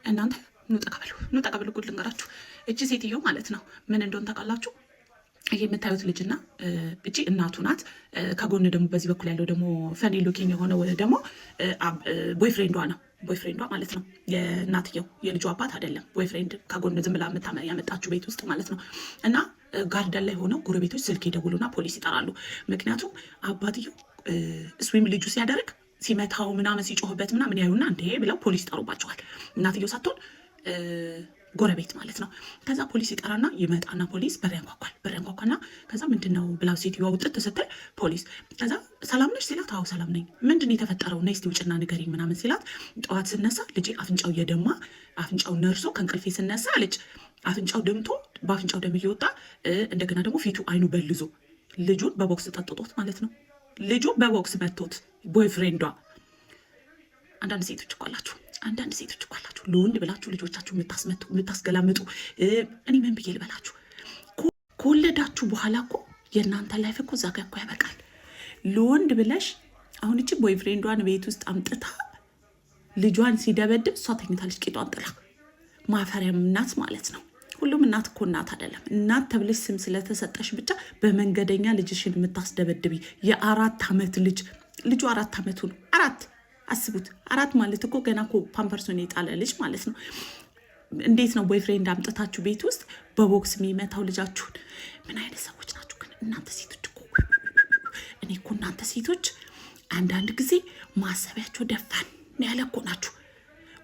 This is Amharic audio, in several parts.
እናንተ ኑ ጠጋ በሉ፣ ኑ ጠጋ በሉ። ጉድ ልንገራችሁ። እቺ ሴትዮ ማለት ነው ምን እንደሆን ታውቃላችሁ? ይሄ የምታዩት ልጅና እቺ እናቱ ናት። ከጎን ደግሞ በዚህ በኩል ያለው ደግሞ funny looking የሆነው ደግሞ boyfriend ዷ ነው። Boyfriend ዷ ማለት ነው። የእናትየው የልጁ አባት አይደለም። Boyfriend ከጎን ዝም ብላ ያመጣችው ቤት ውስጥ ማለት ነው። እና garden ላይ ሆነው ጎረቤቶች ስልክ ይደውሉና ፖሊስ ይጠራሉ። ምክንያቱም አባትየው swim ልጁ ሲያደርግ ሲመታው ምናምን ሲጮህበት ምናምን ያዩና እንዴ ብለው ፖሊስ ይጠሩባቸዋል። እናትየው ሳትሆን ጎረቤት ማለት ነው። ከዛ ፖሊስ ይጠራና ይመጣና ፖሊስ በር ያንኳኳል። በር ያንኳኳና ከዛ ምንድን ነው ብላ ሴትዮዋ ውጥት ስትል ፖሊስ ከዛ ሰላም ነሽ ሲላት፣ አዎ ሰላም ነኝ። ምንድን ነው የተፈጠረው? ነይ እስቲ ውጭና ንገሪኝ ምናምን ሲላት፣ ጠዋት ስነሳ ልጄ አፍንጫው እየደማ፣ አፍንጫው ነርሶ፣ ከእንቅልፌ ስነሳ ልጅ አፍንጫው ደምቶ፣ በአፍንጫው ደም እየወጣ፣ እንደገና ደግሞ ፊቱ አይኑ በልዞ፣ ልጁን በቦክስ ጠጥጦት ማለት ነው። ልጁን በቦክስ መቶት boyfriend ዷ። አንዳንድ ሴቶች እኮ አላችሁ፣ አንዳንድ ሴቶች እኮ አላችሁ፣ ለወንድ ብላችሁ ልጆቻችሁ የምታስመቱ፣ የምታስገላምጡ። እኔ ምን ብዬ ልበላችሁ? ከወለዳችሁ በኋላ እኮ የእናንተ life እኮ እዛ ጋ እኮ ያበቃል። ለወንድ ብለሽ አሁን እቺ boyfriend ዷን ቤት ውስጥ አምጥታ ልጇን ሲደበድብ እሷ ተኝታለች፣ ቂጧን ጥላ። ማፈሪያም እናት ማለት ነው። ሁሉም እናት እኮ እናት አይደለም። እናት ተብለሽ ስም ስለተሰጠሽ ብቻ በመንገደኛ ልጅሽን የምታስደበድቢ፣ የ4 ዓመት ልጅ፣ ልጁ 4 ዓመቱ ነው። አራት አስቡት። አራት ማለት እኮ ገና እኮ ፓምፐርሱን የጣለ ልጅ ማለት ነው። እንዴት ነው boyfriend አምጥታችሁ ቤት ውስጥ በቦክስ የሚመታው ልጃችሁን? ምን አይነት ሰዎች ናችሁ ግን እናንተ ሴቶች እኮ? እኔ እኮ እናንተ ሴቶች አንዳንድ ጊዜ ማሰቢያቸው ደፋን ያለ እኮ ናችሁ።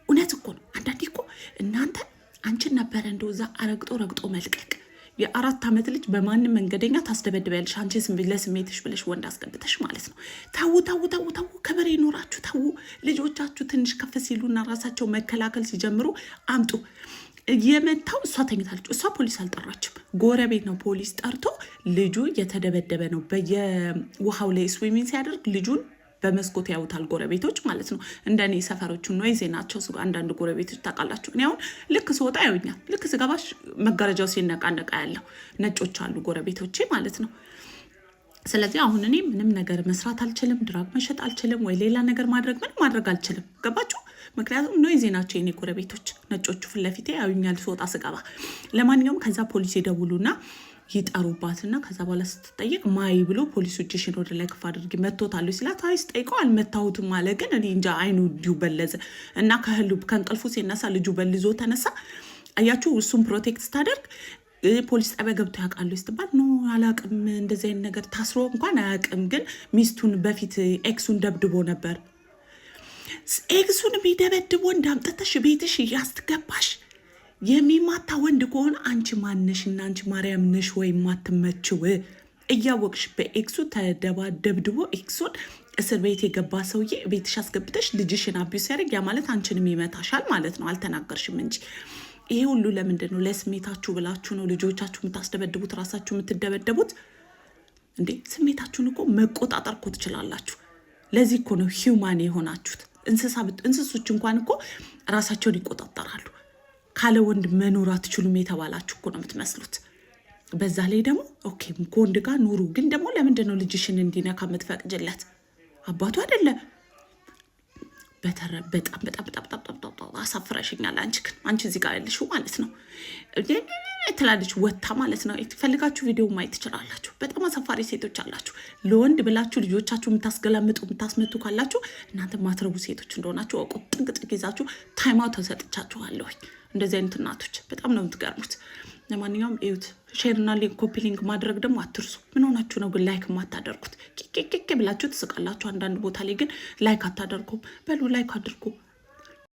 እውነት እኮ ነው። አንዳንዴ እኮ እናንተ አንቺን ነበረ እንደው እዛ አረግጦ ረግጦ መልቀቅ። የ4 ዓመት ልጅ በማንም መንገደኛ ታስደበድበያለሽ። አንቺ ለስሜትሽ ብለሽ ወንድ አስገብተሽ ማለት ነው። ተዉ ተዉ ተዉ ተዉ፣ ክብር ይኑራችሁ። ተዉ። ልጆቻችሁ ትንሽ ከፍ ሲሉና ራሳቸው መከላከል ሲጀምሩ አምጡ። የመታው እሷ ተኝታለች። እሷ ፖሊስ አልጠራችም። ጎረቤት ነው ፖሊስ ጠርቶ ልጁ እየተደበደበ ነው፣ በየውሃው ላይ swimming ሲያደርግ ልጁን በመስኮት ያዩታል ጎረቤቶች ማለት ነው። እንደ እኔ ሰፈሮቹ noisy ናቸው አንዳንድ ጎረቤቶች ታውቃላችሁ። እኔ አሁን ልክ ስወጣ ያዩኛል፣ ልክ ስገባሽ መጋረጃው ሲነቃነቃ ያለው ነጮች አሉ ጎረቤቶቼ ማለት ነው። ስለዚህ አሁን እኔ ምንም ነገር መስራት አልችልም፣ drug መሸጥ አልችልም፣ ወይ ሌላ ነገር ማድረግ ምንም ማድረግ አልችልም። ገባችሁ? ምክንያቱም noisy ናቸው የኔ ጎረቤቶች ነጮቹ፣ ፊት ለፊቴ ያዩኛል ስወጣ ስገባ። ለማንኛውም ከዛ ፖሊስ ይደውሉና ይጠሩባትና ከዛ በኋላ ስትጠየቅ ማይ ብሎ ፖሊሱ እጅሽን ወደ ላይ ከፍ አድርጊ መቶታል ሲላት፣ አይ ስጠይቀው አልመታሁትም አለ። ግን እኔ እንጃ አይኑ እንዲሁ በለዘ እና ከህሉ ከእንቅልፉ ሲነሳ ልጁ በልዞ ተነሳ። አያችሁ፣ እሱን protect ስታደርግ ፖሊስ ጣቢያ ገብቶ ያውቃሉ ስትባል no አላቅም፣ እንደዚህ አይነት ነገር ታስሮ እንኳን አያውቅም፣ ግን ሚስቱን በፊት ex ኡን ደብድቦ ነበር። Ex ኡን የሚደበድብ ወንድ አምጥተሽ ቤትሽ እያስገባሽ የሚማታ ወንድ ከሆነ አንቺ ማነሽ? እና አንቺ ማርያም ነሽ ወይ የማትመችው? እያወቅሽ በ ex ኡ ተደባደብድቦ ex ኡን እስር ቤት የገባ ሰውዬ ቤትሽ አስገብተሽ ልጅሽን abuse ሲያደርግ ያ ማለት አንቺንም ይመታሻል ማለት ነው። አልተናገርሽም እንጂ። ይሄ ሁሉ ለምንድን ነው? ለስሜታችሁ ብላችሁ ነው ልጆቻችሁ የምታስደበድቡት፣ ራሳችሁ የምትደበደቡት። እንዴ ስሜታችሁን እኮ መቆጣጠር እኮ ትችላላችሁ። ለዚህ እኮ ነው human የሆናችሁት። እንስሶች እንኳን እኮ ራሳቸውን ይቆጣጠራሉ። ካለ ወንድ መኖር አትችሉም የተባላችሁ እኮ ነው የምትመስሉት። በዛ ላይ ደግሞ okay ከወንድ ጋር ኑሩ፣ ግን ደግሞ ለምንድን ነው ልጅሽን እንዲነካ የምትፈቅጅለት? አባቱ አይደለ? በተረ በጣም በጣም በጣም በጣም በጣም አሳፍረሽኛል። አንቺ ግን አንቺ እዚህ ጋር ያለሽው ማለት ነው ትላለች ወታ ማለት ነው። ፈልጋችሁ ቪዲዮ ማየት ትችላላችሁ። በጣም አሳፋሪ ሴቶች አላችሁ። ለወንድ ብላችሁ ልጆቻችሁ የምታስገላምጡ፣ የምታስመቱ ካላችሁ እናንተ ማትረቡ ሴቶች እንደሆናችሁ እወቁ። ጥግ ጥግ ይዛችሁ time out ተሰጥቻችኋለሁኝ። እንደዚህ አይነት እናቶች በጣም ነው የምትገርሙት። ለማንኛውም እዩት። Share ና link copy link ማድረግ ደግሞ አትርሱ። ምን ሆናችሁ ነው ግን like የማታደርጉት? ኬኬኬ ብላችሁ ትስቃላችሁ። አንዳንድ ቦታ ላይ ግን like አታደርጉም። በሉ like አድርጉ።